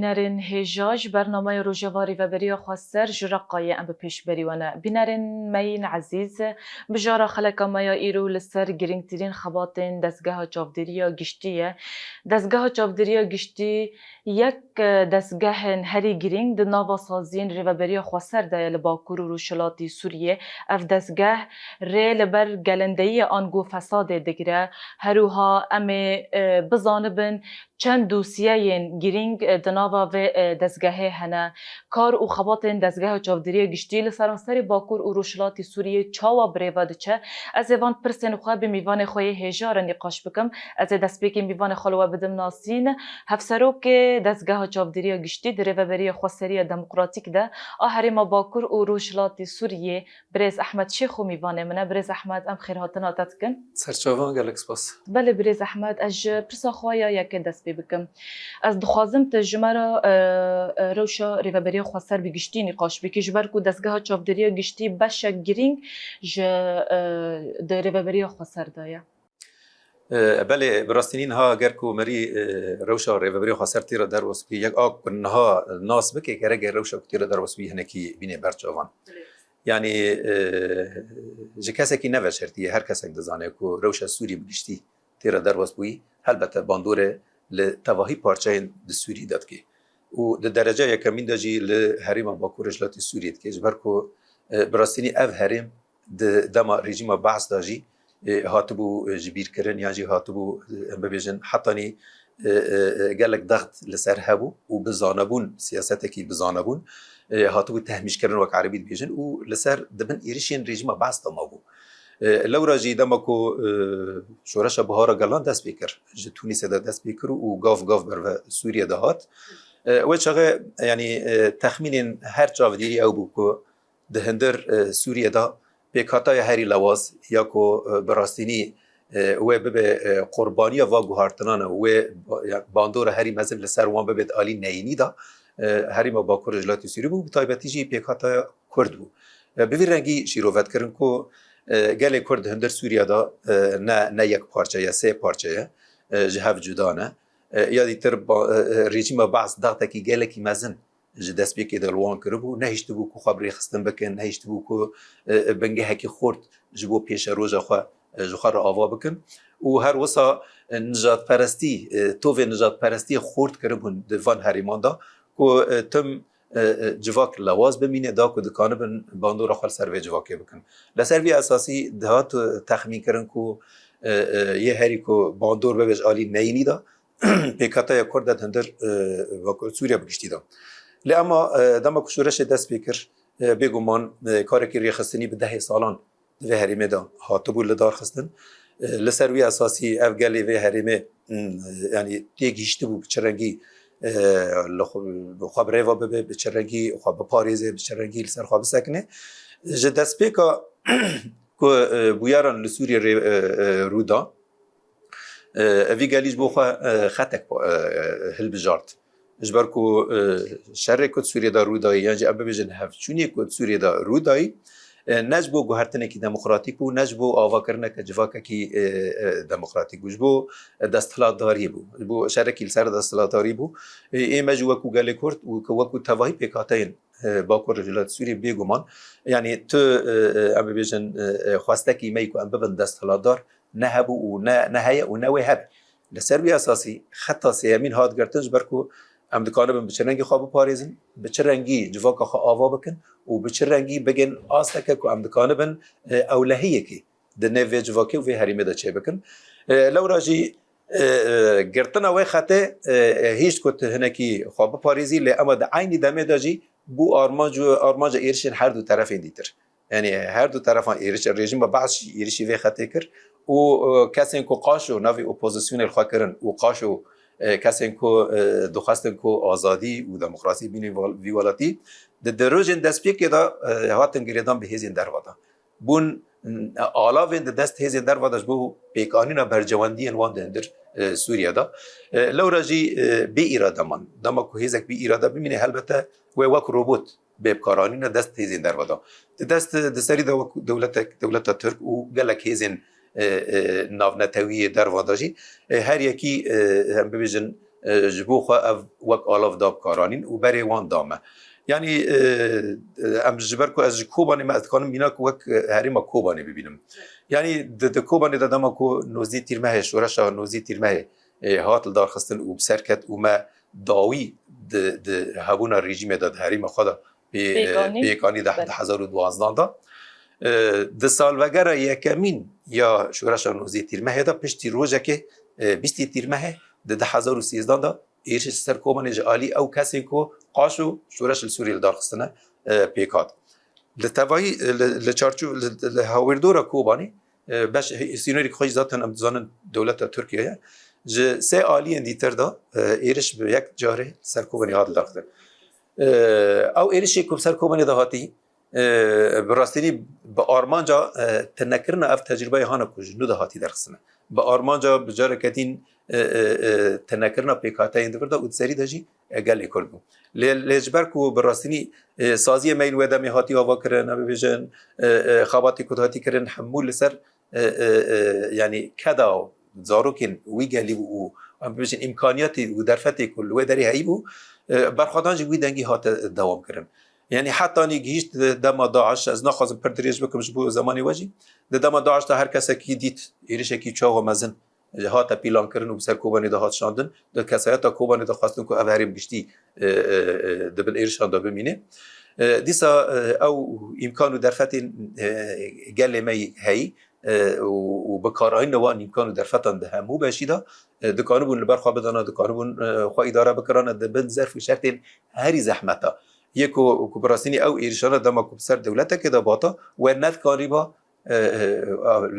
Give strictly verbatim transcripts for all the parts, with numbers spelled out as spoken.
Bînerên hêja ji bernameya Rojeva Rêveberiya Xweser ji Reqayê em bi pêşberî we ne. Bînerên me yên ezîz, mijara xeleka me ya îro li ser girîngtirîn xebatên Dezgeha Çavdêriya Giştî ye. Dezgeha Çavdêriya Giştî yek, e, dezgehên herî girîng di nava saziyên Rêveberiya Xweser de ye li Bakur û Rojhilatî Sûriyê. Ev dezgeh rê li ber gelindeyiyê ango fesadê digire. Her wiha em ê, e, bizanibin çend dosiyeyên girîng, e, di nava vê, e, dezgehê hene. Kar û xebatên Dezgeha Çavdêriya Giştî li seranserê Bakur û Rojhilatî Sûriyê çawa bi rê ve diçe? Ez ê van pirsên xwe bi mîvanê xwe yê hêja re nîqaş bikim. Ez ê destpêkê mîvanê xwe li we bidim nasîn. Hevserokê Dezgeha Çavdêriya Giştî di Rêveberiya Xweseriya Demokratîk de a Herêma Bakur û Rojhilatî Sûriyê, Birêz Ehmed Şêxo mîvanê min e. Birêz Ehmed, em xêrhatina te dikin. Serçavan, gelek spas. Belê birêz Ehmed, ez ji pirsa xwe ya yekê dest pê bikim. Ez dixwazim tu ji me re, e, e, rewşa Rêveberiya Xweser bi giştî nîqaş bikî, ji ber ku Dezgeha Çavdêriya Giştî beşek girîng ji, e, di Rêveberiya Xweser de ye. E, belê, bi rastî niha ger ku merî, e, rewşa Rêveberiya Xweser tê re derbas bikî, yek a ku niha nas bike, gerek e rewşa ku tê re derbas bikî hinekî bîne ber çavan. Yanî, e, ji kesekî ne veşartî ye, her kesek dizane ku rewşa Sûriyê bi giştî tê re derbas bûyî, helbete bandorê li tevahî parçeyên di Sûriyê de dike. Û di derece yekemîn de jî li herêma Bakur Rojhilatî Sûriyê dike. Ji ber ku, e, bi rastînî ev herêm di dema rejîma Baas de jî, e, hatibû, e, ji bîr kirin yan jî hatibû, e, em bibêjin hetanî, e, e, e, gelek dext li ser hebû û bi zanebûn, siyasetekî bi zanebûn, e, hatibû tehmîşkirin wek erebî dibêjin û li ser di bin êrişên rejîma Baas de mabû. E, lewra jî dema ku, e, şoreşa Bihara Gelan dest pê kir, ji Tunîsê de dest pê kir û gav gav berve Sûriye de hat. E, wê çaxê, yanî, e, texmînên her çavdêrî ew bû ku di hundir, e, Sûriye de pêkhataya herî lewaz ya ku, e, bi rastînî, e, wê bibe, e, qurbaniya va guhartinan e, wê ba-, ya bandora herî mezin li ser wan bibe di alî neyînî de, e, herêma Bakur Rojhilatê Sûriyê bû, bi taybetî jî pêkhataya Kurd bû. E, bi vî rengî şîrove dikirin ku, e, gelê Kurd di hundir Sûriye de, e, ne, ne yek parçe ye, sê parçe ye, e, ji hev cuda ne. E, ya dîtir ba-, e, e, rejîma Baas dextekî gelekî mezin ji destpêkê de li wan kiribû, nehiştibû ku xwe bi rêxistin bikin, nehiştibû ku, e, e, bingehekî xurt ji bo pêşeroja xwe, e, ji xwe re ava bikin. Û her wisa, e, nijadperestî, e, tovê nijadperestiyê xurt kiribûn di van herêman de ku, e, tim, e, e, civak lewaz bimîne, da ku dikanibin bandora xwe li ser vê civakê bikin. Li ser vî esasî dihat, e, texmîn kirin ku, e, e, yê herî ku bandor bibe ji alî neyînî de, pêkhataya Kurd di hundir, e, Bakur Sûriye bi giştî de. Lê ema, e, dema ku şoreşê dest pê kir, e, bêguman, e, karekî rêxistinî bi dehê salan di vê herêmê de hatibû li dar xistin. E, li ser wî esasî ev gelê vê herêmê, m, yanî têgihîştibû bi çi rengî, e, li xwe, bi xwe bi rêva bibe, bi çi rengî xwe biparêze, bi çi rengî li ser xwe bisekine. Ji destpêka ku, e, bûyeran li Sûriyê rê, e, e, rû da, E, evî gelî ji bo xwe, e, xetek, e, hilbijart. Ji ber ku, e, şerê ku di Sûriyê de rû dayî, yan jî em bibêjin hevçûnê ku di Sûriyê de rû dayî, e, ne ji bo guhertinekî demokratîk bû, ne ji bo avakirineke civakekî, e, e, demokratîk bû. Ji bo desthilatdariyê bû. Ji bo şerekî li ser desthilatdarî bû. E, ê me jî wekû gelê Kurd û ku wekû tevahî pêkhateyên, e, Bakur Rojhilat Sûriyê bêguman, yanî tu, e, e, em bibêjin, e, e, xwestekî me yî ku em bibin desthilatdar, ne hebû û ne, ne heye û ne wê hebe. Li ser wî esasî xeta sêyemîn hat girtin, ji ber ku em dikanibin bi çi rengî xwe biparêzin, bi çi rengî civaka xwe ava bikin û bi çi rengî bigin asteke ku em dikanibin, e, ewlehiyekê di nêv vê civakê û vê herêmê de çêbikin. E, lewra jî, e, e, girtina wê xetê, e, e, hişt ku tu hinekî xwe biparêzî, lê ema di eynî demê de jî bû armanc û armanca êrişên her du terefên dîtir. Yanî her du terefan êriş, rejîma Baas jî êrişî vê xetê kir û, e, kesên ku qaşo navê opozisyonê li xwe kirin û qaşo, e, kesên ku, e, dixwestin ku azadî û demokrasî bînin val-, vî welatî, di, di rojên destpêkê de, e, hatin girêdan bi hêzên derve de. Bûn, e, alavên di dest hêzên derve de ji bo pêkanîna berjewendiyên wan di hundir, e, Sûriye de. E, lewra jî, e, bê îrade man. Dema ku hêzek bê îrade bimîne, helbete wê wek robot bê bikaranîne dest hêzên derve de. Di dest, di serî de wek dewletek, dewleta Tirk û gelek hêzên, e, e, navnetewî yê derve de jî, e, her yekî, e, em bibêjin, e, ji bo xwe ev wek alav da bi karanîn û berê wan da me. Yanî, e, e, em ji ber ku ez ji Kobanê me, ez dikanim mînak wek, e, herêma Kobanê bibînim. Yanî di, di Kobanê de dema ku nozdî Tîrmehê, şoreşa nozdî Tîrmehê, e, hat lidarxistin û bi ser ket û me dawî di, di hebûna rejîmê de di herêma xwe de pê, e, Pêkanî. Pêkanî de Belê. Di hezar û duwazdan de. E, di salvegera yekemîn ya şoreşa nozdî Tîrmehê de piştî rojekê, e, bîstî Tîrmehê di di hezar û sêzdan de êrişê ser Kobanê ji alî ew kesên ku qaşo şoreş li Sûriyê li dar xistine, e, pêk hat. Li tevayî, e, li, li çarço-, li, li hawîrdora Kobanê, e, beş, sînorî xwe jî zaten em dizanin dewleta Tirkiye ye. Ji sê aliyên dîtir de, e, êriş bi yek carê ser Kobanê hat lidarxistin. E, ew êrişê ku bi ser Kobanê de hatî, e, bi rastînî bi armanca, e, tinekirina ev tecrûbeyê hane ku ji nû de hatî derxistine. Bi armanca bi careke din, e, e, e, tinekirina pêkhateyên di vir de û di serî de jî, e, gelê Kurd bû. Lê, lê ji ber ku bi rastînî, e, saziyê me yên wê demê hatî avakirin, em bibêjin, e, e, xebatê ku hatî kirin hemû li ser, e, e, e, yanî keda zarokên wî gelî bû û em bibêjin îmkaniyatê û derfetê ku li wê derê heyî bû, e, berxwedan jî wî dengî hate dewam kirin. Yanî hetanî gihîşt di dema DAIŞ, ez naxwazim pir dirêj bikim ji bo zemanê we jî. Di dema DAIŞ de her kesekî dît êrişekî çawa mezin hate pîlankirin û bi ser Kobanê de hat şandin, di kesayeta Kobanê de xwestin ku ev herêm giştî, e, e, e, di bin êrişan de bimîne. E, dîsa, e, ew îmkan û derfetên, e, gelê me yî heyî, e, û, û bi karayîna wan îmkan û derfetan di hemû beşî de, e, dikanibûn li ber xwe bidana, dikanibûn, e, xwe îdare bikirana di bin zerf û şertên herî zehmeta. Yê ku, ku bi rastînî ew êrişana dema ku bi ser dewletekê de bata, we nedikarîba, e, e,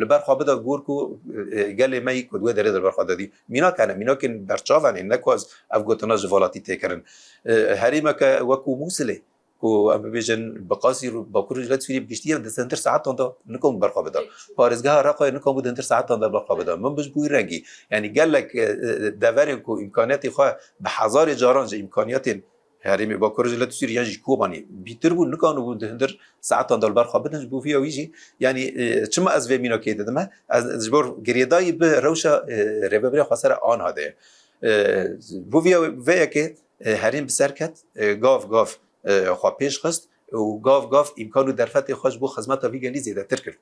li ber xwe bida gor ku, e, gelê me yî ku di wê derê de li ber xwe de dî. Mînak hene, mînakên berçav hene, ne ku ez ev gotina ji valatî tê kirin. E, herêmeke wekû Mûsilê, ku em bibêjin bi qasî Rû-, Bakur Rojhilat Sûriyê bi giştî ye, di hundir saetan de nikon ber xwe bida. Parêzgeha Reqayê nikon bû di hundir saetan de ber xwe bida. Min bi ji bo wî rengî, yanî gelek, e, e, deverên ku îmkaniyetê xwe bi hezarê caran ji îmkaniyetên herêmê Bakur Rojhilat Sûriyê yan jî Kobanê bîtir bû, nikanibûn di hundir saetan de li ber xwe bidin. Ji bo vîya wî jî, yanî, e, çima ez vê mînakê didime? Ez ji bo girêdayî bi rewşa, e, Rêveberiya Xweser a aniha de ye. E, bo vîya vê yekê, e, herêm bi ser ket, e, gav gav, e, xwe pêş xist û gav gav îmkan û derfetê xwe ji bo xizmeta vî gelî zêdetir kir.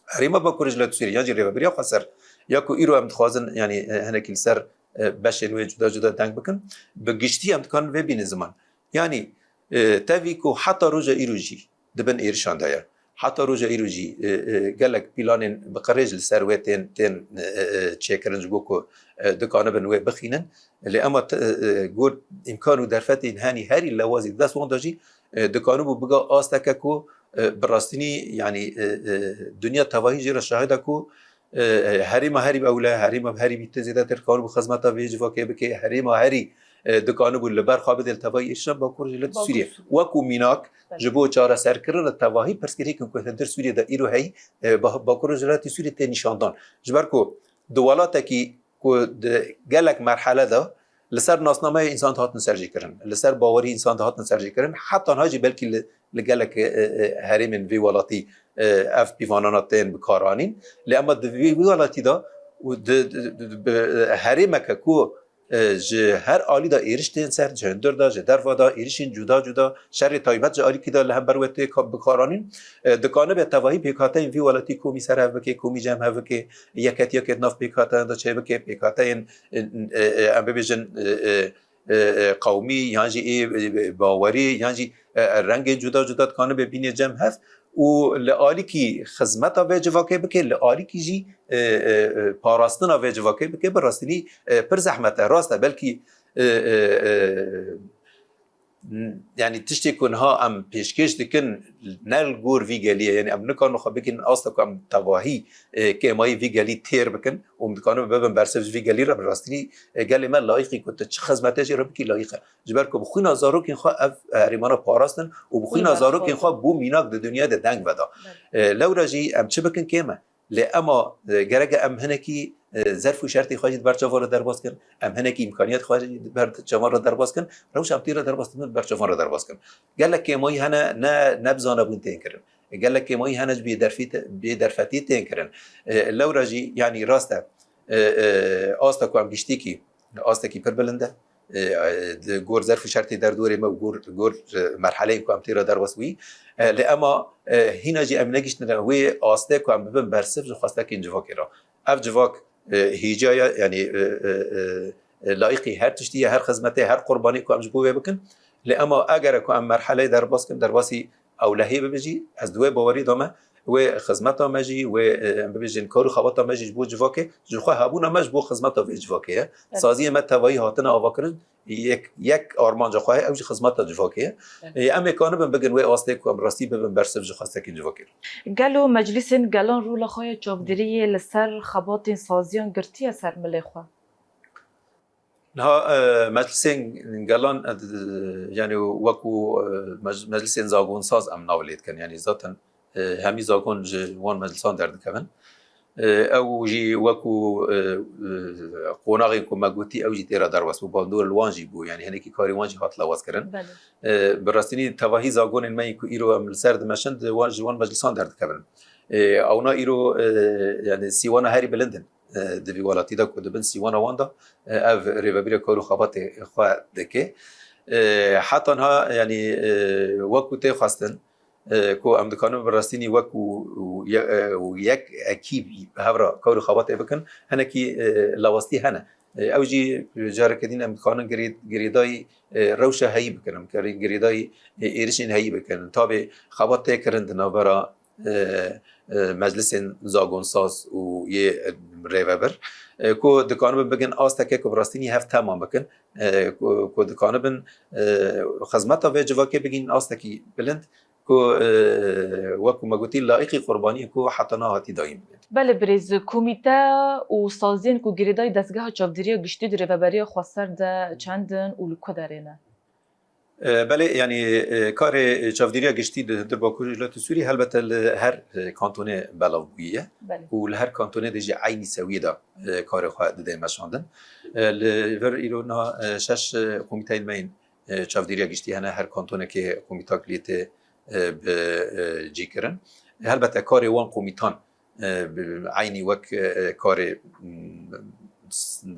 Herêma Bakur Rojhilat Sûriyê yan jî Rêveberiya Xweser ya ku îro em dixwazin, yanî, e, hinekî li ser, e, beşên wê cuda cuda deng bikin, bi giştî em dikarin vê bînin ziman. Yanî, e, tevî ku heta roja îro jî di bin êrişan de ye. Heta roja îro jî, e, e, gelek pîlanên bi qirêj li ser wê tên, tên, e, e, e, çêkirin ji bo ku, e, dikanibin wê bixînin. Lê ema te-, e, e, got îmkan û derfetên henî herî lewazî dest wan de jî, e, dikanibû biga asteke ku, e, bi rastînî, yanî, e, e, dinya tevahî jê re şahid e ku, e, e, herêma herî ewle, herêma herî bî tê zêdetir dikanibû xizmeta vê civakê bike, herêma herî, e, dikanibû li ber xwe bide li tevahî êrişa Bakur Rojhilat Bakur Sûriyê. Sûriyê. Wekû mînak Belê. Ji bo çareserkirina tevahî pirsgirêkên ku hundir Sûriyê de îro heyî, e, Ba-, Bakur Rojhilatê Sûriyê tê nîşandan. Ji ber ku di welatekî ku di gelek merhele de li ser nasnameya însan dihatin serjêkirin, li ser bawerî însan dihatin serjêkirin, heta niha jî belkî li, li gelek, e, e, herêmên vê welatî, e, ev pîvanana tên bikaranîn. Lê ema di vê, vê welatî de û di, di, di, di, bi, e, herêmeke ku, e, ji her alî de êriş tên ser, ji hundir de, ji derva de, êrişên cuda cuda, şerê taybet ji alîkî de li hember wê tê ka-, bikaranîn, e, dikanibe tevahî pêkhateyên vî welatî komî ser hev bike, komî cem hev bike, yeketiyeke di nav pêkhateyan de çêbike, pêkhateyên, e, e, e, em bibêjin, e, e, e, e, qewmî, yan jî ê, e, e, bawerî, yan jî, e, e, rengên cuda cuda dikanibe bînê cem hev û li alîkî xizmeta vê civakê bike, li alîkî jî, e, e, e, parastina vê civakê bike, bi rastînî, e, pir zehmet e. Rast e, belkî, e, e, e, n-, yanî tiştê ku niha em pêşkêş dikin, ne li gor vî gelî ye. Yanî em nikarin xwe bikin asta ku em tevahî, e, kêmayî vî gelî têr bikin û em dikarin bibin bersiv ji vî gelî re. Bi rastî, e, gelê me layîqî ku tu çi xizmetê jî re bikî layîq e. Ji ber ku bi xwîna zarokên xwe ev, e, herêmana parastin û bi xwîna zarokên xwe bû mînak di dinyayê de deng veda. Belê. E, lewra jî em çi bikin kêm e? Lê ema, e, gerek e em hinekî, e, zerf û şertê xwe jî di ber çavan re derbas kin, em hinekî îmkaniyet xwe jî di ber çavan re derbas kin, rewşa em tê re derbas dikin, di ber çavan re derbas kin. Gelek kêmayî hene ne, ne bi zanebûn tên kirin. Gelek kêmayî hene ji bêderfî te-, bêderfetî tên kirin. E, lewra jî, yanî rast e, e, e, asta ku em giştîkî astekî pir bilind e. E, e, di gor zerf û şertê derdorê me û gor, gor, e, merheleyên ku em tê re derbas bûyî. E, lê ema, e, hîna jî em negiştine wê astê ku em bibin bersiv ji xwestekên civakê re. Ev civak, e, hêja ye, yanî, e, e, e, e, layiqî her tiştî ye, her xizmetê, her qurbanî ku em ji bo wê bikin. Lê ema egere ku em merheleyê derbas kin, derbasî ewlehiyê bibe jî, ez di wê bawerî de me, wê xizmeta me jî, wê, e, em bibêjin kar û xebata me jî ji bo civakê, ji xwe hebûna me ji bo xizmeta vê civakê ye. Evet. Saziyê me tevayî hatine avakirin, yek, yek armanca xwe heye, ew jî xizmeta civakê ye. Evet. E, em ê kanibin bigin wê astê ku em rastî bibin bersiv ji xwestekên civakê re. Gelo meclîsên gelan rola xwe ya çavdêriyê li ser xebatên saziyan girtiye ser milê xwe? Niha, e, meclisên gelan, e, d-, d-, yanî wekû, e, mec-, meclisên zagonsaz em nav lê dikin. Yanî zaten, e, hemî zagon ji wan meclisan derdikevin. E, ew jî wekû, e, e, qonaxên ku me gotî, ew jî tê re derbas bû. Bandor li wan jî bû. Yanî hinekî karê wan jî hat lawaz kirin. Belê. E, bi rastînî tevahî zagonên me yî ku îro em li ser dimeşin, di wan, ji wan meclisan derdikevin. E, ewna îro, e, yanî sîwana herî bilind in. E, di vî welatî de ku di bin sîwana wan de, e, ev rêvebîrê kar û xebatê xwe dike. E, heta niha, yanî, e, wekû tê xwestin, e, ku em dikanin bi rastînî wekû ye-, e, û yek ekîb bi hev re kar û xebatê bikin, hinekî, e, lawastî hene. E, ew jî careke din em dikanin girê-, girêdayî, e, rewşa heyî bikin, em dikarin girêdayî, e, êrişên heyî bikin. Tabê xebat tê kirin di navbera e, e, meclisên zagonsaz û yê rêvebir, e, ku dikanibin bigin asteke ku bi rastînî hev temam bikin, e, ku, ku dikanibin, e, xizmeta vê civakê bigînin astekî bilind, ku, e, wekû me gotî, layiqî qurbaniyê ku heta niha hatî dayîn bibin. Belê birêz, komîte û saziyên ku girêdayî dezgeha çavdêriya giştî di rêveberiya xweser de çend in û li ku derê ne? E, belê, yanî, e, karê çavdêriya giştî di, di Bakur Rojhilatê Sûrî helbete li her, e, kantonê belav bûyî ye. Belê. Û li her kantonê de jî eynî sewiyê de, e, karê xwe dide meşandin. E, li vir îro niha, e, şeş, e, komîteyên me yên, e, çavdêriya giştî hene, her kantonekê komîtak lê tê, e, bi, e, cî kirin. Helbete karê wan komîtan e, bi, eynî wek, e, karê, m,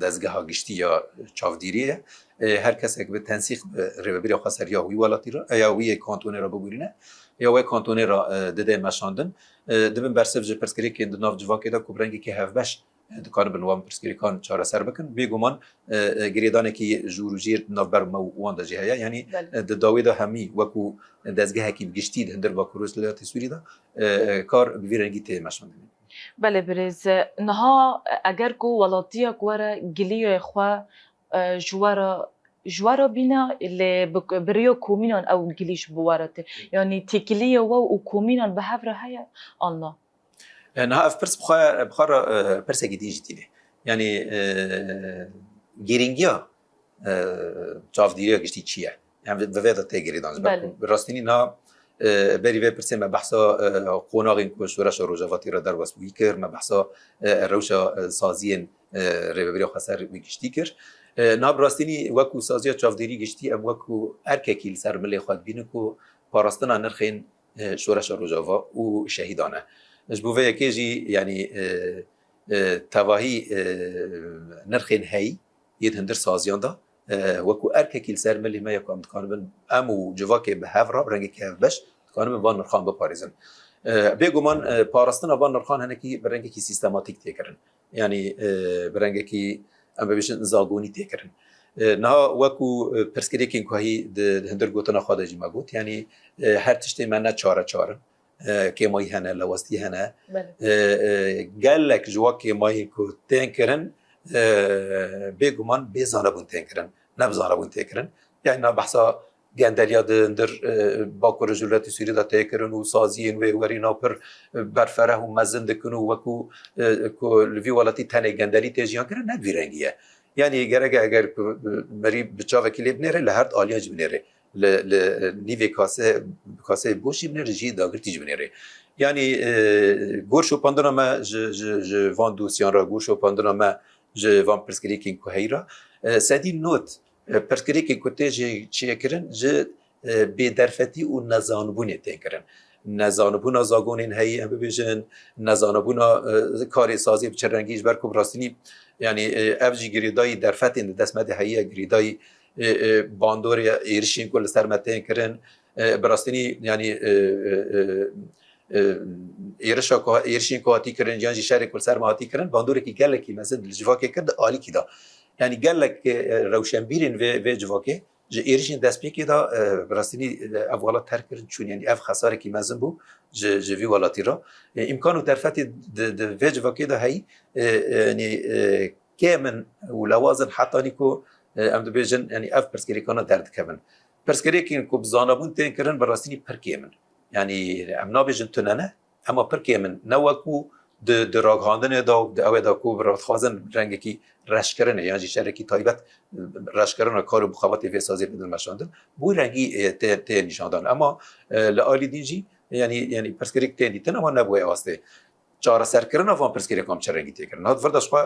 dezgeha giştî ya çavdêriyê ye. E, her kesek bi tensîq bi rêvebirê xweser ya wî welatî re, e, ya wî yê kantonê re bibûrîne, ya wê kantonê re, e, dide meşandin. E, dibin bersiv ji pirsgirêkên di nav civakê de ku bi rengekî hevbeş, e, dikaribin wan pirsgirêkan çareser bikin. Bêguman, e, e, girêdanekî jûr û jêr di navber me û wan de jî heye. Yanî, belê, e, di dawê de hemî wekû dezgehekî bi giştî di hundir Bakur Rojhilatê Sûrî de, e, e, kar bi vî rengî tê meşandinê. Belê birêz, niha eger ku welatiya ku were giliyê xwe, e, ji we re, ji we re bîne, lê bi, bi rêya komînan ew gilî ji bo we re tê. Yanî têkiliyê we û komînan bi hev re heye an na? E, niha ev pirs bi xwe, bi xwe re, e, pirsekî din jî tîne. Yanî, e, girîngiya, e, çavdêriya giştî çi ye? Em bi vê de tê girêdan ji ber, belê, ku bi rastînî niha, e, berî vê pirsê me behsa, e, qonaxên ku Şoreşa Rojava tê re derbas bûyî kir, me behsa, e, rewşa, e, saziyên, e, rêveberiya xweser bi giştî kir. E, niha bi rastînî wekû saziya çavdêrî giştî em wekû erkekî li ser milê xwe dibînin ku parastina nirxên e, Şoreşa Rojava û şehîdan e. Ji bo vê yekê jî, yanî, e, e, tevahî, e, nirxên heyî yê di hundir saziyan de, e, wekû erkekî li ser milê me ye ku em dikanibin em û civakê bi hev re bi rengekî hevbeş dikanibin van nirxan biparêzin. E, bêguman, e, parastina van nirxan hinekî bi rengekî sîstematîk tê kirin. Yanî, e, bi rengekî, em bibêjin, zagonî tê kirin. E, niha wekû, e, pirsgirêkên ku heyî di, di hundir gotina xwe de jî me got, yanî, e, her tiştê me ne çare çar in. E, kêmayî hene, lawastî hene. Belê. E, e, gelek ji wa kêmayî ku tên kirin, e, bêguman bê zanebûn tên kirin, ne bi zanebûn tê kirin. Yanî niha behsa gendeliya di hundir, e, Bakur Rojhilatê Sûrî de tê kirin û saziyên wê werî nav pir, e, berfereh û mezin dikin û wekû, e, ku li vî welatî tenê gendelî tê jiyan kirin, ne bi vî rengî ye. Yanî gerek e eger ku, e, merî bi çavekî lê binêre, li her di aliyan jî binêre. Li, li, e, nîvê kase, kaseyê boş jî binêre, jî dagirtî jî binêre. Yanî, e, gor şopandina me ji, ji, ji van dosyan re, gor şopandina me ji van pirsgirêkên ku heyî re, e, sedî nod e, pirsgirêkên ku tê jê çêkirin ji, e, bêderfetî û nezanbûnê tên kirin. nezanibûna zagonên heyî, em bibêjin, nezanibûna, e, karê saziyê bi çi rengî, ji ber ku bi rastînî, yanî, e, ev jî girêdayî derfetên di dest me de heye, girêdayî, e, e, bandorê êrişên ku li ser me tên kirin, e, bi rastînî, yanî, e, e, e, e, êrişa ku, êrişên ku hatî kirin, yan jî şerê ku li ser me hatî kirin, bandorekî gelekî mezin li civakê kir di alîkî de. Yanî gelek, e, rewşenbîrên vê, vê civakê ji êrişên destpêkê de, e, bi rastînî, e, ev welat terk kirin çûn. Yanî ev xesarekî mezin bû ji, ji vî welatî re. E, îmkan û derfetê di, di vê civakê de heyî, e, e, yanî, e, kêm in û lewaz in hetanî ku, e, em dibêjin, yanî ev pirsgirêkana derdikevin. Pirsgirêkên ku bi zanabûn tên kirin, bi rastînî pir kêm in. Yanî em nabêjin tune ne, ema pir kêm in. Ne wekû di, di raghandinê de û di ew ê de ku bi rexwazin rengekî reşkirinê yan jî şerekî taybet, e, reşkirina kar û bixebatê vê sazê bidin meşandin, bi wî rengî, e, tê, tê nîşandan. Ema, e, li alî din jî, yanî, yanî pirsgirêk tên dîtin, ema ne bi wê astê. Çareserkirina van pirsgirêkan bi çi rengî tê kirin? Hat vir de ji xwe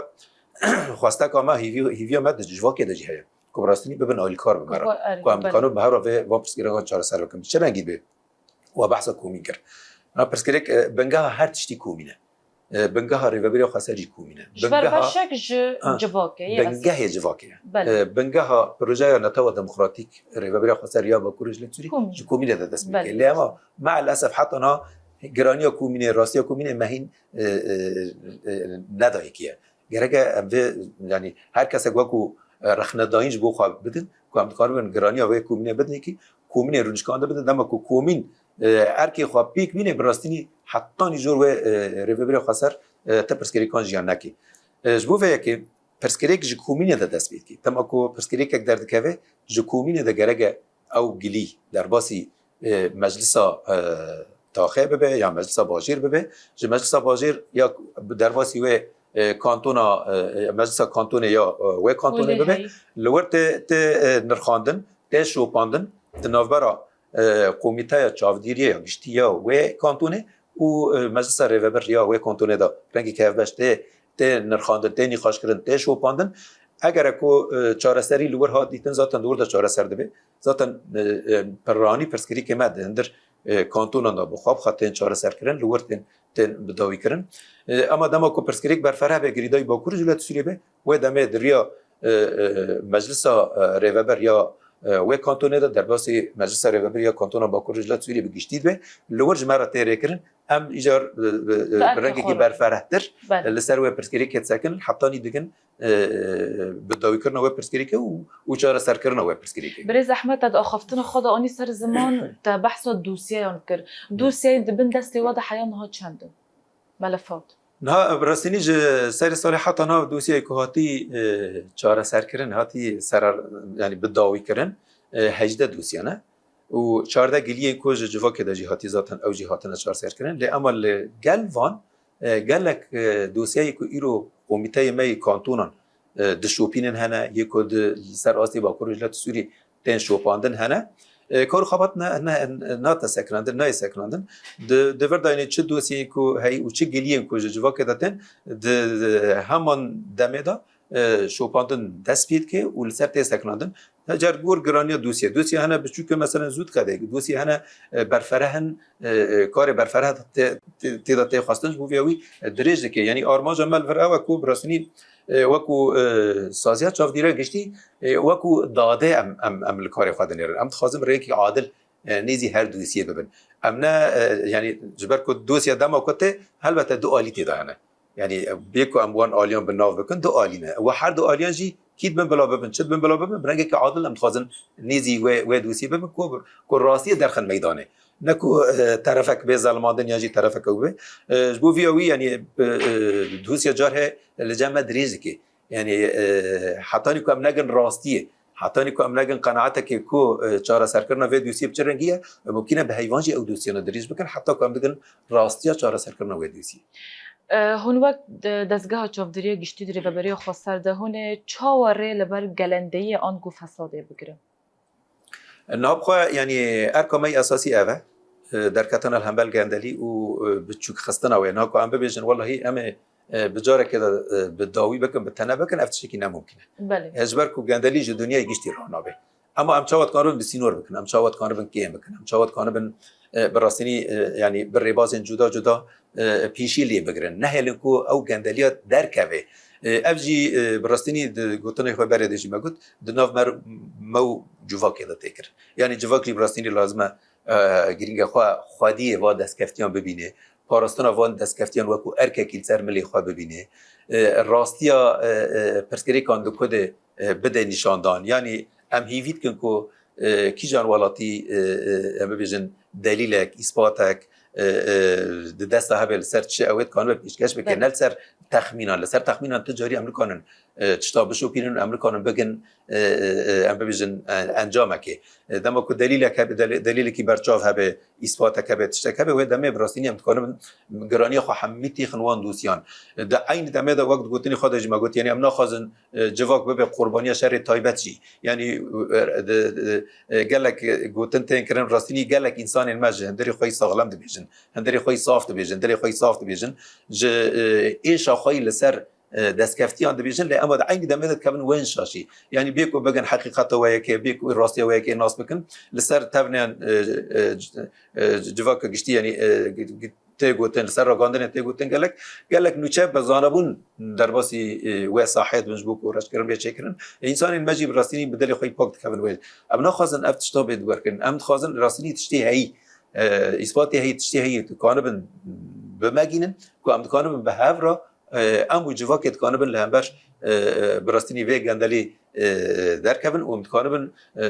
xwesteka me, hîvî-, hîviya me di civakê de jî heye. Ku bi rastînî bibin alîkar bi me re. Ku, erê, ku em belê. Dikarin bi hev re vê van pirsgirêkan çareser bikin. Bi çi rengî be? We behsa komîn kir. Na pirsgirêk, e, bingeha her tiştî komîn e. E, bingeha Rêveberiya Xweser jî komîn e. Ji ber Bingeha beşek ji Ha, civakê ye esas. Bingehê civakê ye. Belê. E, bingeha projeya Netewa Demokratîk Rêveberiya Xweser ya Bakur Rojhilat Sûrî Komîn. Ji komînê de dest pê Belê. Kir. Lê ema meelesef heta na giraniya komînê, rastiya komînê me hîn, e, e, e, nedayî kiriye. Gerek e em vê, yanî her kesek wekû, e, rexnedayîn ji bo xwe bidin, ku em dikaribin giraniya wê komînê bidin, kî komînê rûnişkandin bidin, dema ku komîn, e, erkê xwe pêk bîne, bi rastînî hetanî jor wê, e, Rêveberiya Xweser, e, ti pirsgirêkan jiyan nekî. E, ji bo vê yekê pirsgirêk ji komînê de dest pê dikî. Dema ku pirsgirêkek derdikeve, ji komînê de gerek e ew gilî derbasî, e, meclisa, e, taxê bibe ya meclisa bajêr bibe. Ji meclisa bajêr ya bi derbasî wê, e, kantona, e, meclisa kantonê ya, e, wê kantonê Wê bibe. Heyî. Li wir tê, tê, e, nirxandin, tê şopandin di navbera, e, komîteya çavdîriyê ya giştî ya wê kantonê û, e, meclisa rêvebir ya wê kantonê de rengekî hevbeş tê, tê nirxandin, tê nîqaşkirin, tê şopandin. Eger ku, e, çareserî li wir hat dîtin, zaten li wir de çareser dibe. Zaten, e, e, pirranî pirsgirêkê me di hundir, e, kantonan de bi xwe bi xwe tên çareserkirin, li wir tên, tên bidawîkirin. E, ema dema ku pirsgirêk berfereh be, girêdayî Bakur Rojhilat Sûriyê be, wê demê di riya, e, e, meclisa, e, rêveber ya, e, wê kantonê de, derbasî meclisa rêveber ya kantona Bakur Rojhilat Sûriyê bi giştî dibe, li wir ji me re tê rêkirin, em îcar, e, e, e, Bi erkê bi rengekî xwe re. berferehtir Belê. li ser wê pirsgirêkê disekin, hetanî digin, e, bi dawîkirina wê pirsgirêkê û, û çareserkirina wê pirsgirêkê. Birêz Ehmed, te di axaftina xwe de anî ser ziman, te behsa dosyeyan kir. Dosyeyên di bin destê we de heya niha çend in? Melefat. Niha, bi rastînî ji serê salê heta niha dosyayê ku hatî, e, çareserkirin, hatî serar, yanî bi dawîkirin, e, hejdeh dosye ne. Û çardeh giliyên ku ji civakê de jî hatî zaten ew jî hatine çareserkirin. Lê ema li gel van, e, gelek, e, dosyayê ku îro komîteyê me yê kantonan, e, dişopînin hene, yê ku di, li ser astê Bakur Rojhilat Sûrî tên şopandin hene. E, kar û xebat ne, ne, nate sekinandin, nayê sekinandin. Di, di vir de yanî çi dosyeyên ku heyî û çi giliyên ku ji civakê de tên, di, di heman demê de, e, şopandin dest pê dike û li ser tê sekinandin. Car gor giraniya dosye. Dosye hene biçûk in, meselen zû diqede. Dosye hene, e, berfereh in, e, e, karê berfereh tê, tê, tê de tê xwestin, ji bo vê wî, e, dirêj dike. Yanî armanca me li vir ew e ku bi rastînî, e, wekû, e, saziya çavdîriya giştî, e, wekû dade em, em, em li karê xwe dinêrin. Em dixwazin bi rêyekî adil, e, nêzî her dosyê bibin. Em ne, e, yanî ji ber ku dosya dema ku tê, helbete du alî tê de hene. Yanî, e, bê ku em wan aliyan bi nav bikin, du alî ne. We her du aliyan jî kî dibin bila bibin, çi dibin bila bibin, bi rengekî adil em dixwazin nêzî wê, wê dosyê bibin ku, ku rastiyê derxin meydanê. Ne ku, e, terefek bê zelimandin yan jî terefek ew bê. E, ji bo vîya wî, yanî, e, e, dosya car heye li cem me dirêj dike. Yanî, e, hetanî ku em negin rastiyê, hetanî ku em negin qenaatekê ku, e, çareserkirina vê dosyê bi çi rengî ye, e, mumkîn e bi heyvan jî ew dosyana dirêj bikin, heta ku em digin rastiya çareserkirina wê dosyê. E, hûn wek de-, dezgeha çavdêriya giştî di Rêveberiya Xweser de hûn ê çawa rê li ber gelendeyiyê ango fesadê bigirin? Niha bi xwe, yanî erka me yê esasî ev e. E, derketina li hember gendelî û, e, biçûkxistina wê. Niha ku em bibêjin, welahî em ê, e, bi carekê de, e, bi dawî bikin, bi tene bikin, ev tiştekî ne mumkîn e. Belê. E, ji ber ku gendelî ji dinyayê giştî ranabe. Ama em çawa dikanibin bi sînor bikin, em çawa dikanibin kêm bikin, em çawa dikanibin, e, bi rastînî, e, yanî bi rêbazên cuda cuda, e, pêşî lê bigirin. Nehêlin ku ew gendeliya derkeve. E, ev jî, e, bi rastînî di gotinê xwe berê de jî me got, di nav mer-, me û civakê de tê kirin. Yanî civak jî bi rastînî lazim e, e, girînge xwe, xwediyê va destkeftiyan bibîne. Parastina van destkeftiyan wekû erkekî li ser milê xwe bibîne. E, rastiya, e, e, pirsgirêkan di ku de, e, bide nîşandan. Yanî em hîvî dikin ku, e, kîjan welatî, e, e, em bibêjin delîlek, îspatek, e, e, di desta hebe li ser çi ew ê dikanibe pêşkeş bike, Belê. ne li ser texmînan. Li ser texmînan tu carî em nikanin, e, tişta bişopînin, em nikanin bigin, e, e, e, em bibêjin, e, encamekê. E, dema ku delîlek hebe, delî-, delîlekî berçav hebe, îspatek hebe, tiştek hebe, wê demê bi rastînî em dikarin giraniya xwe hemî têxin wan dosyan. E, di eynî demê de wek di gotinê xwe de jî me got, yanî em naxwazin, e, civak bibe qurbaniya şerê taybet jî. Yanî, e, di, di, e, gelek, e, gotin tên kirin, rastînî gelek însanên me ji hundirê xwe yî saxlem dibêjin, hundirê xwe yî saf dibêjin, dilê xwe yî saf dibêjin, ji, e, êşa xwe yî li ser, e, destkeftiyan dibêjin, lê ema di eynî demê de dikevin wên şaşî. Yanî bê ku bigin heqîqeta we yekê, bê ku rastiya we yekê nas bikin, li ser tevnên, e, e, c-, e, civaka giştî, yanî, e, g-, g-, tê gotin, li ser ragandinê tê gotin gelek, gelek nûçe bi zanebûn derbasî, e, wê sahê dibin ji bo ku reşkirin bê çêkirin. E, însanên me jî bi rastînî bi dilê xwe yî pak dikevin wê. Em naxwazin ev tişta bê diwerkirin. Em dixwazin rastînî tiştê heyî, e, îspatê heyî, tiştê heyî dikanibin bimegînin, ku em dikanibin bi hev re, e, em û civakê dikanibin li hember, e, e, bi rastînî vê gendelî, e, derkevin û em dikanibin, e,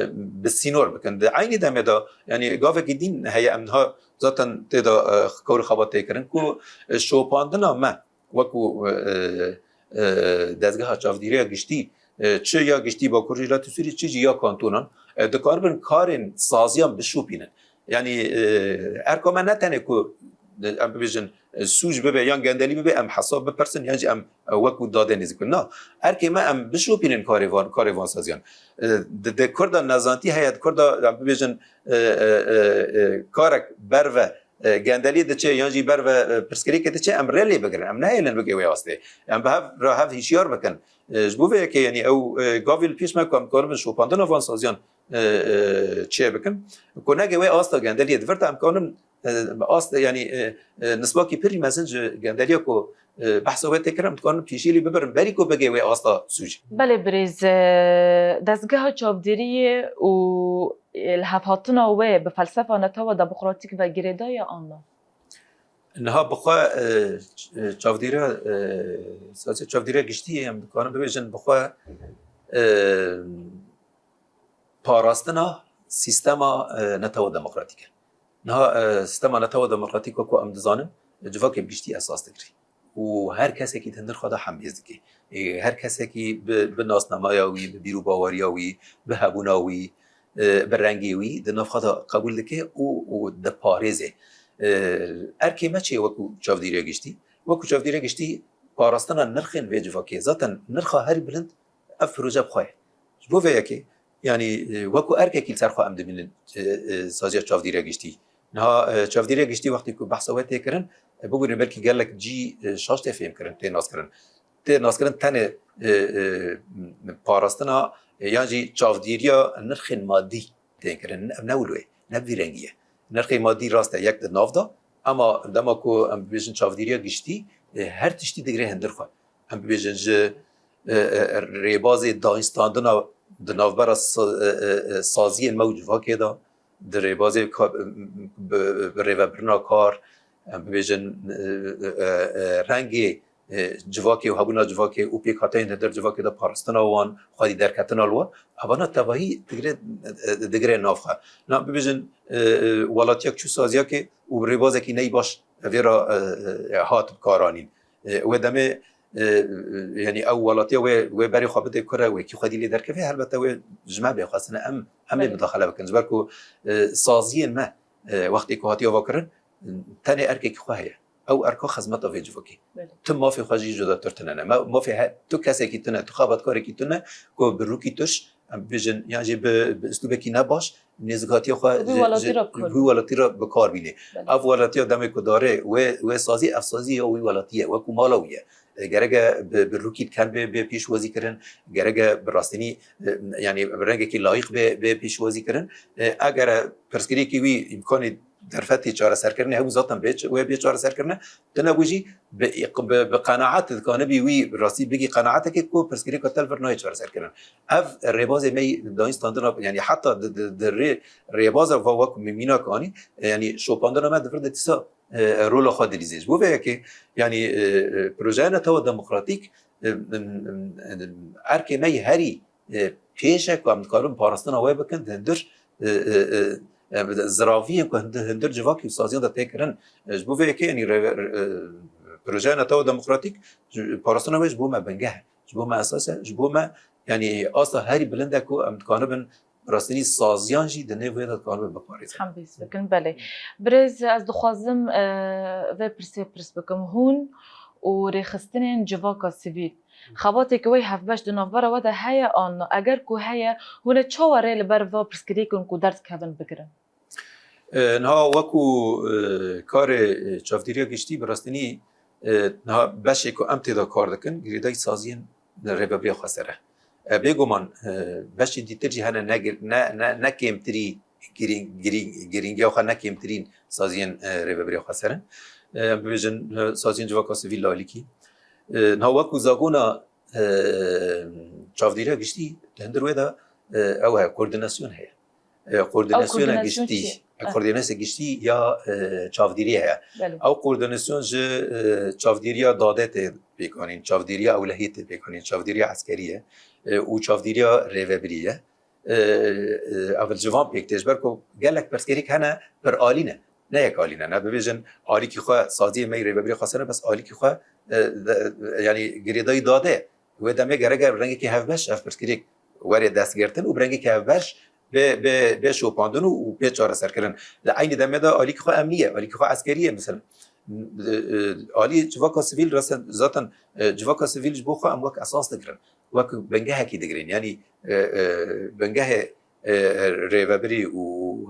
bi sînor bikin. Di eynî demê de, yanî gavekî din heye em niha zaten tê de, e, kewr û xebat tê kirin ku, e, şopandina me wekû, e, e, dezgeha çavdîriya giştî, e, çi ya giştî Bakur Rojhilatê Sûrî, çi jî ya kantonan, e, dikaribin karên saziyan bişopînin. Yanî, e, erka me ne tenê ku, e, em bibêjin, e, sûc bibe yan gendelî bibe, em hesab bipirsin, yan jî em, e, wekû dade nêzîk bin. Na, erkê me em bişopînin karê van, karê van saziyan. E, di, di Kurda nezantî heye, di Kurda, em bibêjin, e, e, e, e, karek berve, e, gendelî diçe yan jî berve, e, pirsgirêkê diçe, em rê lê bigirin. Em nehêlin bigê wê astê. Em bi hev re hev hişyar bikin. E, ji bo vê yekê, yanî ew, e, gavê li pêş me ku em dikaribin şopandina van saziyan, e, e, çê bikin. Ku nege wê asta gendeliyê di vir de em kanin, e, bi asta, yanî, e, e, nisbakî pirî mezin ji gendeliya ku, e, behsa wê tê kirin, em dikanin pêşî lê bibirin, berî ku bigê wê asta sûcê. Belê birêz, e, dezgeha çavdêriyê û, e, li hevhatina wê bi felsefa netewa demokratîk ve girêdaye an na? Niha bi xwe, e, ç-, e, çavdêriya, e, siyaseta çavdêriya giştî em dikarin bibêjin bi xwe, e, parastina sîstema, e, netewa demokratîk e. Niha, e, sîstema netewa demokratîk wekû em dizanin, civakê bi giştî esas digirî. Û her kesekî di hundir xwe de hembêz dike. E, her kesekî bi, bi nasnamaya wî, bi bîr û baweriya wî, bi hebûna wî, e, bi rengê wî di nav xwe de qebûl dike û, û diparêze. E, erkê me çi ye wekû çavdêriya giştî? Wekû çavdêriya giştî parastina nirxên vê civakê. Zaten nirxa herî bilind ev proje bi xwe ye. Ji bo vê yekê, yanî, e, wekû erkekî li ser xwe em dibînin, e, e, saziya çavdêriya giştî. Niha, e, çavdêriya giştî wextê ku behsa wê tê kirin, e, bibûne belkî gelek cî, e, şaş tê fêhm kirin, tê nas kirin. Tê nas kirin tenê, e, e, parastina, e, yan jî çavdêriya nirxên madî tên kirin. Ev ne wilo ye, ne bi vî rengî ye. Nirxê madî rast e, yek di nav de, ema dema ku em bibêjin çavdêriya giştî, e, her tiştî digire hundir xwe. Em bibêjin ji, e, e, rêbazê dayînstandina di navbera sa-, e, e, e, saziyên me û civakê de, di rêbazê ka-, bi, bi rêvebirina kar, em bibêjin, e, e, e, e, rengê, e, civakê û hebûna civakê û pêkhateyên li der civakê de parastina wan, xwedî derketina li wan, evana tevahî digire, e, digire nav xwe. Na bibêjin, e, e, welatiyek çû saziyekê û bi rêbazekî neyî baş vê re, e, e, hat bi kar anîn. E, wê demê, e, e, yanî ew welatiya wê, wê berê xwe bide kure, wê kî xwedî lê derkeve, helbete wê ji me bê xwestine em, em ê Belê. midaxele bikin. Ji ber ku, e, saziyên me, e, wextê ku hatiye avakirin, tenê erkekî xwe heye. Ew erka xizmeta vê civakê. Belê. Tu mafê xwe jî cudatir tune ne. Ma-, mafê he-, tu kesekî tune, tu xebatkarekî tune ku bi rûkî tuş, em bibêjin, yan jî bi, bi uslûbekî ne baş, nêzîkatiya xwe Wî ji, welatî ji, re bi kar wî welatî re bi kar bînê. Belê. Ev welatiya demê ku dare wê, wê sazî, ev sazî ya wî welatî ye, wekû mala wî ye. E, gereke bi, bi rûkî diken bê, bê pêşwazî kirin, gereke bi rastînî, e, yanî bi rengekî layîq bê, bê pêşwazî kirin. E, eger pirsgirêkî wî îmkanê derfetê çareserkirinê hebû zaten bê, wê bê çareserkirine, tune bû jî bi, bi, bi qenaet dikanibî wî rastî bigî qenaetekê ku pirsgirêka te li vir nayê çareserkirin. Ev rêbazê me yî dayîn standina, yanî heta di, di, di rê, rêbaza va wek mî-, mînak anî, yanî şopandina me di vir de dîsa e, rola xwe dilîzê. Ji bo vê yekê, yanî, e, e, projeya netewa demokratîk, e, em, em, em, erkê me yê herî, e, pêş e ku em dikarin parastina wê bikin, di hundir, e, e, e, e, ziraviyên ku hundir, hundir civakî û saziyan de tê kirin. E, ji bo vê yekê, yanî, re-, re-, e, projeya netewa demokratîk, ji, parastina wê ji bo me bingeh e, ji bo me esas e, ji bo me, yanî, asta herî bilind e ku em dikaribin rastînî saziyan jî di nêv wê de dikaribin biparêzin. Hemvîst bikin, belê. Birêz, ez dixwazim, e, vê pirsê pirs bikim. Hûn û rêxistinên civaka sivîl, xebateke wê hevbeş di navbera we de heye an na? Eger ku heye, hûn ê çawa rê li ber va pirsgirêkên ku derdikevin bigirin? E, niha wekû, e, karê, e, çavdîriya giştî bi rastînî, e, niha beşê ku em tê de kar dikin, girêdayî saziyên rêveberiya xweser e. E, bêguman, e, beşên dîtir jî hene ne gir-, ne, ne, ne kêmtirî girîng-, girîng-, girîngiya xwe ne kêmtirîn saziyên, e, rêveberiya xweser in. E, em bibêjin, e, saziyên civaka sivîl li alîkî. E, niha wekû zagona, e, çavdîriya giştî di hundir wê de, e, ew heye, koordînasyon heye. E, koordînasyona koordînasyon giştî, çi ye? E, koordînasyona giştî ya, e, çavdîriyê heye. Belê. Ew koordînasyon ji, e, çavdîriya dadê tê pêkanîn, çavdîriya ewlehiyê tê pêkanîn, çavdîriya eskerî ye, e, û çavdîriya rêvebirî ye. E, e, ev li civan pêk tê, ji ber ku gelek pirsgirêk hene pir alî ne. Ne yek alî ne. Ne bibêjin alîkî xwe saziyê me yî rêvebirê xweser e, bes alîkî xwe, e, de, yanî girêdayî dadê. Wê demê gerek e bi rengekî hevbeş ev pirsgirêk were destgirtin û bi rengekî hevbeş bê, bê, bê şopandin û, û bê çareserkirin. Di eynî demê de alîkî xwe emnî ye, alîkî xwe eskerî ye, mesela. E, e, alî civaka sivîl resen-, zaten, e, civaka sivîl ji bo xwe em wek esas digirin, wek bingehekî digirin. Yanî, e, e, bingehê, e, rêvebirî û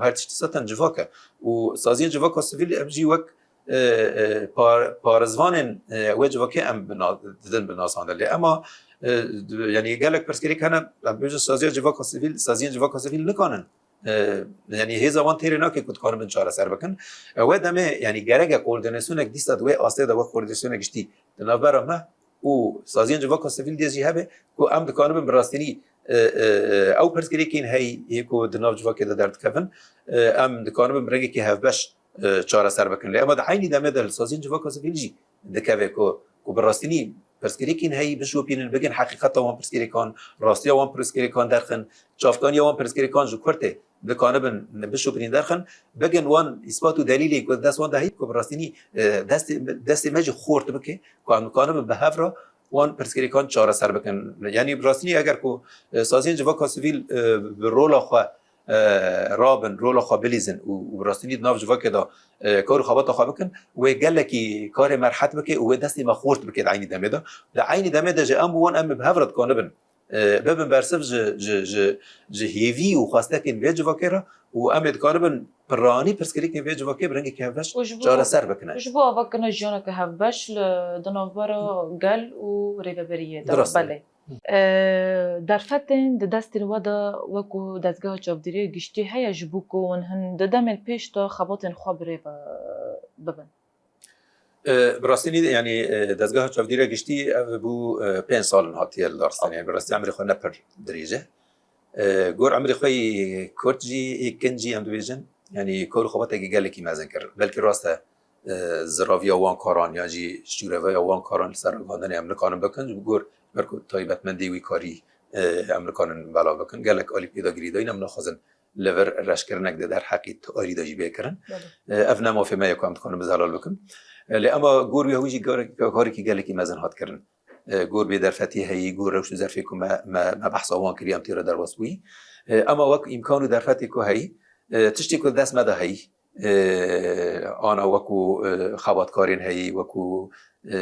her tiştî zaten civak e. Û saziyên civaka sivîl em jî wek e, e, par-, parêzvanên, e, wê civakê em bi na-, didin bi nasandin. Lê ema, e, d-, yanî gelek pirsgirêk hene, em bêjin saziya civaka sivîl, saziyên civaka sivîl nikanin. E, yanî hêza wan têrê nake ku dikaribin çareser bikin. E, wê demê, yanî gerek e koordînasyonek dîsa di wê astê de wek koordînasyonek giştî di navbera me û saziyên civaka sivîl de jî hebe ku em dikaribin bi rastînî, e, e, e, ew pirsgirêkên heyî yê ku di nav civakê de derdikevin, e, em dikaribin bi rengekî hevbeş e, çareser bikin. Lê ema di eynî demê de li saziyên civaka sivîl jî dikeve ku, ku bi rastînî pirsgirêkên heyî bişopînin, bigin heqîqeta wan pirsgirêkan, rastiya wan pirsgirêkan derxin, çavkaniya wan pirsgirêkan ji kurtê dikanibin bişopînin derxin, bigin wan îspat û delîlên ku di dest wan de heyî ku bi rastînî, e, destê, destê me jî xort bike, ku em dikanibin bi hev re wan pirsgirêkan çareser bikin. Yanî bi rastînî eger ku, e, saziyên civaka sivîl, e, bi rola xwe e, rabin, rola xwe bilîzin û, û bi rastînî di nav civakê de, e, kar û xebata xwe bikin, wê gelekî karê me rehet bike û wê destê me xort bike di eynî demê de. Di eynî demê de jî em û wan em ê bi hev re dikanibin, e, bibin bersiv ji, ji, ji, ji hêvî û xwestekên vê civakê re û em ê dikaribin piranî pirsgirêkên vê civakê bi rengekî hevbeş Û ji bo, çareser bikin. Ji bo avakirina jiyaneke hevbeş li, di navbera gel û rêveberiyê de. Bi rastî. Belê. E, derfetên di destên we de wekû dezgeha çavdêriya giştî heye ji bo ku hûn hin di demên pêş de xebatên xwe bi rê ve bibin? E, bi rastî nî, yanî, e, dezgeha çavdêriya giştî ev bû, e, pênc sal in hatiye li dar xistin. Yanî bi rastî emrê xwe ne pir dirêj e. E, gor emrê xwe yî kurt jî, yî kin jî em dibêjin, yanî kar û xebatekî gelekî mezin kir. Belkî rast e, e, ziraviya wan karan yan jî şûreveya wan karan li ser ragihandinê em nikarin bikin, ji bo gor ber ku taybetmendî wî karî, e, em nikarin belav bikin. Gelek alî pê de girêdayî ne, em naxwazin li vir reşkirinek di derheqî tarî de jî bê kirin. Belê. E, ev ne mafê me ye ku em dikarin bi zelal bikin. E, lê ema gor wî hewî jî gar-, karekî gelekî mezin hat kirin. E, gor bê derfetî heyî, gor rewş û zerfê ku me, me, me behsa wan kirî, em tê re derbas bûyî. E, ema wek îmkan û derfetê ku heyî, e, tiştê ku dest me de heyî, e, ana wekû, e, xebatkarên heyî, wekû, e,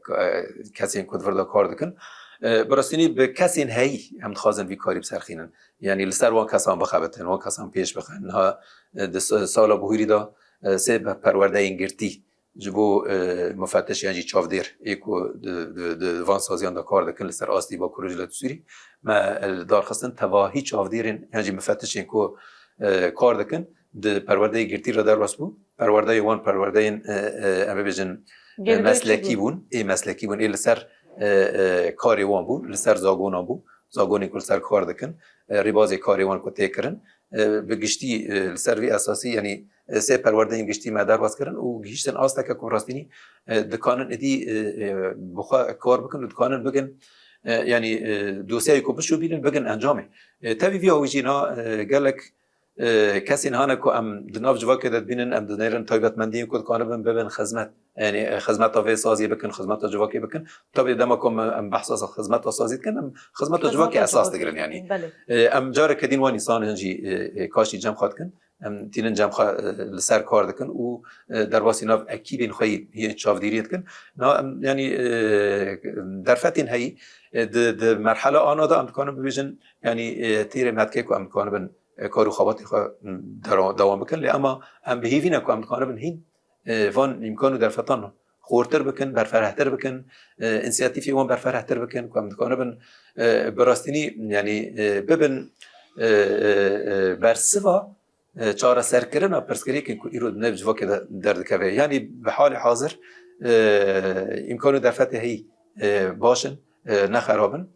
k-, e, kesên ku di vir de kar dikin. E, bi rastînî bi kesên heyî em dixwazin vî karî biserxînin. Yanî li ser wan kesan bixebitin, wan kesan pêş bixin. Niha, e, di sa-, sala bihûrî de, e, sê be-, perwerdeyên girtî, ji bo, e, mufetiş yan jî çavdêr ê ku di, di, di van saziyan de kar dikin li ser astî Bakur û Rojhilatê Sûrî, me li dar xistin tevahî çavdêrên yan jî mufetişên ku, e, kar dikin di perwerdeyê girtî re derbas bû. Perwerdeyê wan perwerdeyên, e, e, em bibêjin, e, Girêdayî çi meslekî bûn? Bûn, ê meslekî bûn, ê li ser, e, e, karê wan bû, li ser zagonan bû, zagonên ku li ser kar dikin, e, rêbazê karê wan ku tê kirin. E, bi giştî, e, li ser vî esasî, yanî, e, sê perwerdeyên giştî me derbas kirin û gihîştin asteke ku rastînî, e, dikanin êdî, e, e, bi xwe kar bikin û dikanin bigin, e, yanî, e, dosyayê ku bişopînin bigin encamê. E, tevî vî awî jî na, e, gelek, e, kesên hene ku em di nav civakê de dibînin, em dinêrin taybetmendiyên ku dikanibin bibin xizmet. Yanî, e, xizmeta vê saziyê bikin, xizmeta civakê bikin. Tabî dema ku em, em behsa xizmeta sazî dikin, em xizmeta civakê esas digirin, yanî. Belê. E, em careke din wan însanan jî, e, e, kaşî cem xwe dikin. Em tînin cem xwe, e, li ser kar dikin û, e, derbasî nav ekîbên xwe yê çavdêriyê dikin. Na, em, yanî, e, derfetên heyî, e, di, di merhela ana de em dikarin bibêjin, yanî, e, têrê me dike ku em dikanibin, e, kar û xebatê xwe, m, dera-, dewam bikin. Lê ema em bi hêvî ne ku em dikanibin hîn, e, van îmkan û derfetan xortir bikin, berferehtir bikin, e, însiyatîfê wan berferehtir bikin ku em dikanibin, e, bi rastînî, yanî, e, bibin, e, e, e, bersiva, e, çareserkirina pirsgirêkên ku îro di nav civakê de derdikeve. Yanî bi halê hazir, e, îmkan û derfetê heyî, e, baş in, e, ne xerab in.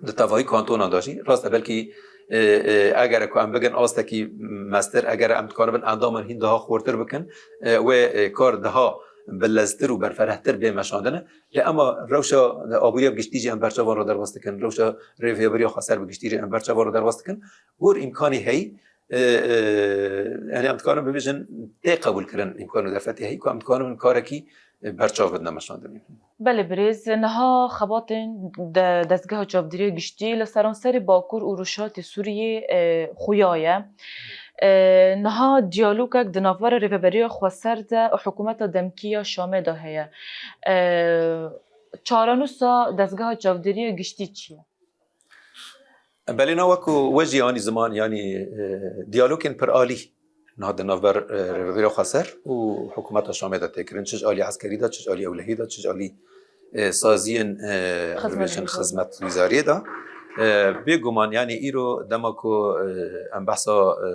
Di tevahî kantonan de jî, rast e, belkî, e, e, eger ku em bigin astekî mestir, eger em dikaribin endamên hîn daha xortir bikin, e, wê, e, kar daha bileztir û berferehtir bê meşandine. Lê ema rewşa aboriya bi giştî jî em berçavan re derbas dikin, rewşa rêveberiya xweser bi giştî jî em berçavan re derbas dikin. Gor îmkanî heyî, e, e, yanî em dikarin bibêjin tê qebûlkirin îmkan û derfetê heyî ku em dikarin karekî, e, berçav bidine meşandinê. Belê birêz, niha xebatên de-, dezgeha çavdêriya giştî li seranserê Bakur û Rojhilatê Sûriyê, e, xuya ye. E, niha diyalogek di navbera Rêveberiya Xweser de û Hikûmeta Demkî ya Şamê de heye. E, çarenûsa dezgeha çavdêriya giştî çi ye? Belê na wek ku we jî anî ziman, yanî, e, diyalogên piralî niha di navber, e, Rêveberiya Xweser û Hikûmeta Şamê de tê kirin. Çi ji alî eskerî de, çi ji alî ewlehî de, çi ji alî, e, saziyên, e, em bibêjin xizmetwîzariyê de. E, bêguman, yanî îro dema ku, e, em behsa, e,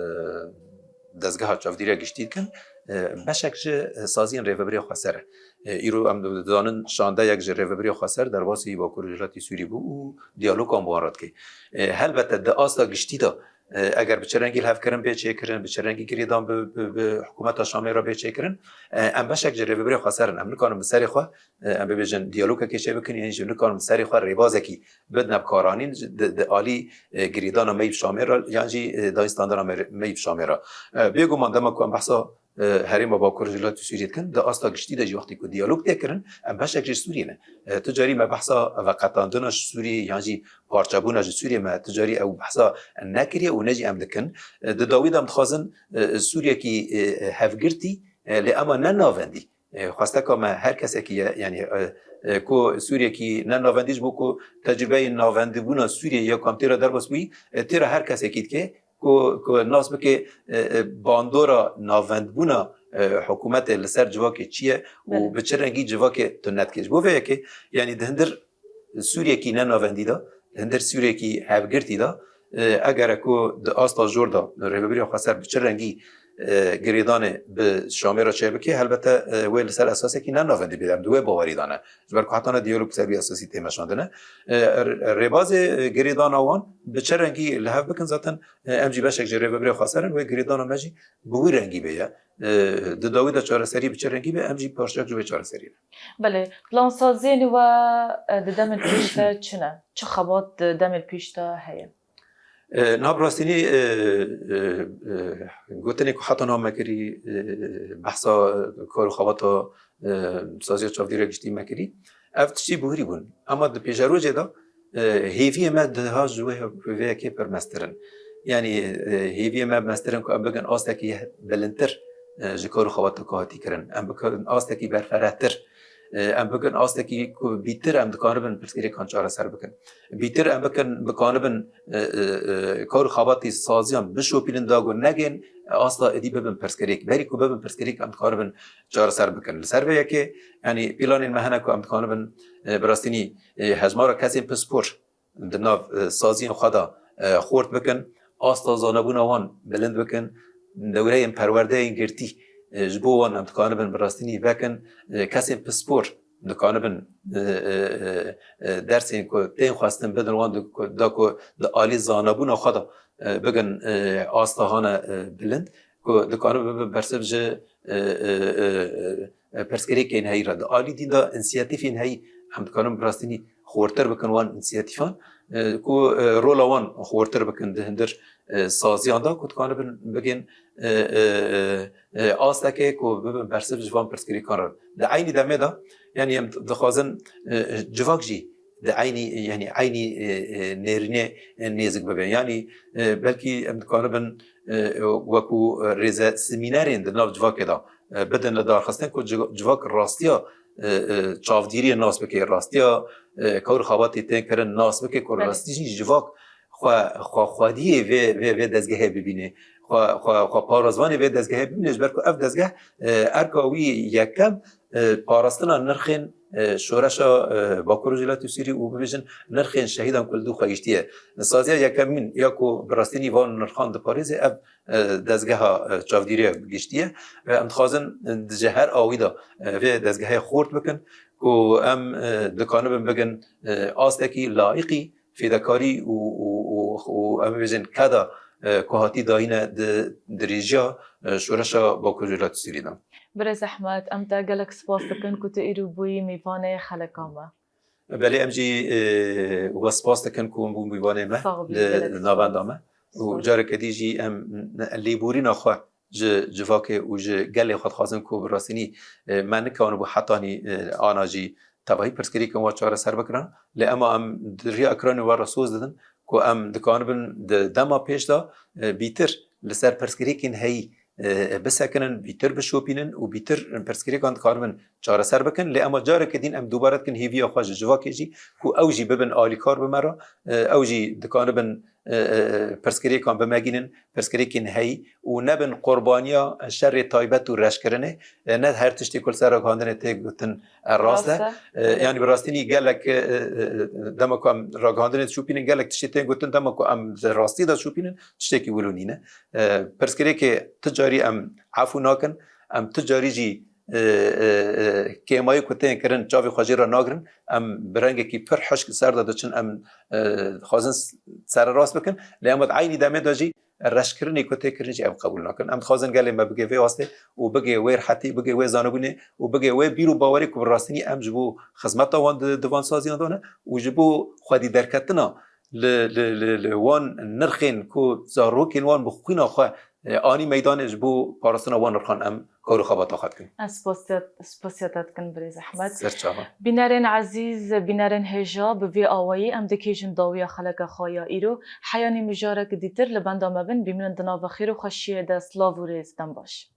dezgeha çavdêriya giştî dikin, e, beşek ji, e, saziyên Rêveberiya Xweser e. E, îro em dizanin şandeyek ji Rêveberiya Xweser derbasî Bakur û Rojhilatê Sûrî bû û diyalogan bi wan re dike. E, helbete di asta giştî de, e, eger bi çi rengî lihevkirin bê çêkirin, bi çi rengî girêdan bi, bi, bi hikûmeta Şamê re bê çêkirin, e, em beşek ji Rêveberiya Xweser in. Em nikarin bi serê xwe, e, em bibêjin diyalogekê çêbikin, yan jî nikarin bi serê xwe rêbazekî bidine bi karanîn di, di alî, e, girêdana me yî bi Şamê re, yan jî, e, dayînstandina me, me yî bi Şamê re. E, bêguman dema ku em behsa, e, herêma Bakur Rojhilatê Sûriyê dikin, di asta giştî de jî wextê ku diyalog tê kirin, em beşek jî ji Sûriyê ne. E, tu carî me behsa veqetandina ji Sûriyê yan jî parçebûna ji Sûriyê me, tu carî ew behsa nekiriye û ne jî em dikin. E, di dawî de em dixwazin, e, Sûriyekî, e, hevgirtî, e, lê ema ne navendî. E, xwesteka me her kesekî ye, yanî, e, e, ku Sûriyekî ne navendî ji bo ku tecrûbeyê navendîbûna Sûriyê ya ku em tê re derbas bûyî, e, tê re her kesekî dike ku, ku nas bike, e, e, bandora navendbûna, e, hikûmetê li ser civakê çi ye û Belê. bi çi rengî civakê tune dike. Ji bo vê yekê, yanî di hundir Sûriyekî ne navendî de, di hundir Sûriyekî hevgirtî de, e, eger ku di asta jor de Rêveberiya Xweser bi çi rengî, e, girêdanê bi Şamê re çêbike, helbete, e, wê li ser esasekî ne navendî bê. Em di wê bawerî de ne. Ji ber ku heta ne diyalog bi ser vî esasî tê meşandine. E, r-, rêbazê, e, girêdana wan bi çi rengî li hev bikin zaten, e, em jî beşek ji Rêveberiya Xweser in, wê girêdana me jî bi wî rengî bê ye. E, di dawî de çareserî bi çi rengî be, em jî parçeyek ji wê çareserî ne. Belê, plansaziyên we, e, di demên pêş de çi ne? Çi xebat di demên pêş de heye? E, na bi rastînî, e, e, e, gotinê ku heta niha me kirî, e, behsa kar û xebata, e, saziya çavdêriya giştî me kirî. Ev tiştî bihurî bûn. Ema di pêşerojê de, e, hêviyê me diha ji wê, wê yekê pir mestir in. Yanî, e, hêviyê me mestir in ku em bikin astekî bilindtir, e, ji kar û xebata ku hatî kirin. Em bikin astekî berferehtir. e, em bikin astekî ku bîtir em dikanibin pirsgirêkan çareser bikin. Bîtir em bikin, bikanibin, e, e, e, kar û xebatî saziyan bişopînin da ku negên asta êdî bibin pirsgirêk. Berî ku bibin pirsgirêk em dikanibin çareser bikin. Li ser vê yekê, yanî planên me hene ku em dikanibin, e, bi rastînî, e, hejmara kesên pispor di nav, e, saziyên xwe de, e, xort bikin, asta zanebûna wan bilind bikin, dewreyên perwerdeyên girtî, e, ji bo wan em dikanibin bi rastînî vekin, e, kesên pispor dikanibin, e, e, e, e, dersên ku tên xwestin bidin wan di, ku, da ku di alî zanebûna xwe de, e, bigin, e, asta hane, e, bilind, ku dikanibin bibin bersiv ji, e, e, e, e, e, pirsgirêkên heyî re. Di alî dîn de însiyatîfên heyî em dikarin bi rastînî xortir bikin wan însiyatîfan, e, ku, e, rola wan xortir bikin di hundir, e, saziyan de ku dikanibin bigên, e, e, e, e, astekê ku bibin bersiv ji van pirsgirêkan re. Di eynî demê de, yanî em dixwazin, e, civak jî di eynî, yanî eynî, e, e, nêrînê, e, nêzik bibe. Yanî, e, belkî em dikanibin, e, wekû rêze semînerên di nav civakê de, e, bidin li darxistin ku ci-, civak rastiya, e, e, çavdîriyê nas bike, rastiya, e, kar û xebatê tên kirin nas bike ku Belê. rastî jî civak xwe, xwe xwediyê vê, vê, vê dezgehê bibîne. Xwe, xwe, xwe parêzvanê vê dezgehê bibîne, ji ber ku ev dezgeh, e, erka wî yekem, e, parastina nirxên, e, şoreşa, e, Bakur û Rojhilatê Sûrî û bibêjin nirxên şehîdan ku li dû xwe giştiye. Saziya yekemîn ya ku bi rastînî van nirxan diparêze ev, e, dezgeha, e, çavdîriya giştiye. E, em dixwazin, e, ji her awî de, e, vê dezgehê xort bikin ku em, e, dikanibin bigin, e, astekî layiqî fêdekarî û, û, û, û em bibêjin keda, e, ku hatî dayîne di dirêjiya, e, şoreşa Bakur Rojhilatê Sûrî de. Birêz Ehmed, em te gelek spas dikin ku tu îro bûyî mêvanê xeleka me. Belê, em jî, e, we spas dikin ku hûn bûn mêvanê me Sağ ol, li gelek navenda spas. me. Û Spas. careke dî jî em lêborîna xwe ji civakê û ji gelê xwe dixwazin ku bi rastînî, e, me nikanibû hetanî, e, ana jî tevahî pirsgirêkên we çareser bikirin. Lê ema em di riya ekranê we re soz didin ku em dikanibin di dema pêş de, e, bîtir li ser pirsgirêkên heyî, e, bisekinin, bîtir bişopînin û bîtir pirsgirêkan dikanibin çareser bikin. Lê ema careke din em dubare dikin hêviya xwe ji civakê jî ku ew jî bibin alîkar bi me re, e, ew jî dikanibin, e, e, pirsgirêkan bi me gînin, pirsgirêkên heyî û nebin qurbaniya şerê taybet û reşkirinê. E, ne her tiştê ku li ser ragihandinê tê gotin, e, rast e. Rast e. E, Evet. yanî bi rastînî gelek, e, e, e, dema ku em ragihandinê dişopînin, gelek tiştê tên gotin, dema ku em di rastî de dişopînin, tiştekî wilo nîne. E, pirsgirêkê ti carî em efû nakin, em ti carî jî, e, e, e, kêmayî ku tên kirin çavê xwe jê re nagirin, em bi rengekî pir hişk li ser de diçin, em, e, dixwazin s-, sererast bikin, lê em di eynî demê de jî reşkirinê ku tê kirin jî em qebûl nakin. Em dixwazin gelê me bigê vê astê û bigê wê rehetî, bigê wê zanebûnê û bigê wê bîr û bawerê ku bi rastînî em ji bo xizmeta wan di, di van saziyan de ne û ji bo xwedî derketina li, li, li, li wan nirxên ku zarokên wan bi xwîna xwe, e, anî meydanê, ji bo parastina wan nirxan em kar û xebata xwe dikin. Ez spasiya, spasiya te dikin birêz Ehmed. Ser çava. Bînerên ezîz, bînerên hêja, bi vî awayî em dikêjin dawiya xeleka xwe ya îro. Heyanî mijarek dîtir li benda me bin, bimînin di nava xêr û xweşiyê de. Silav û rêz, dem baş.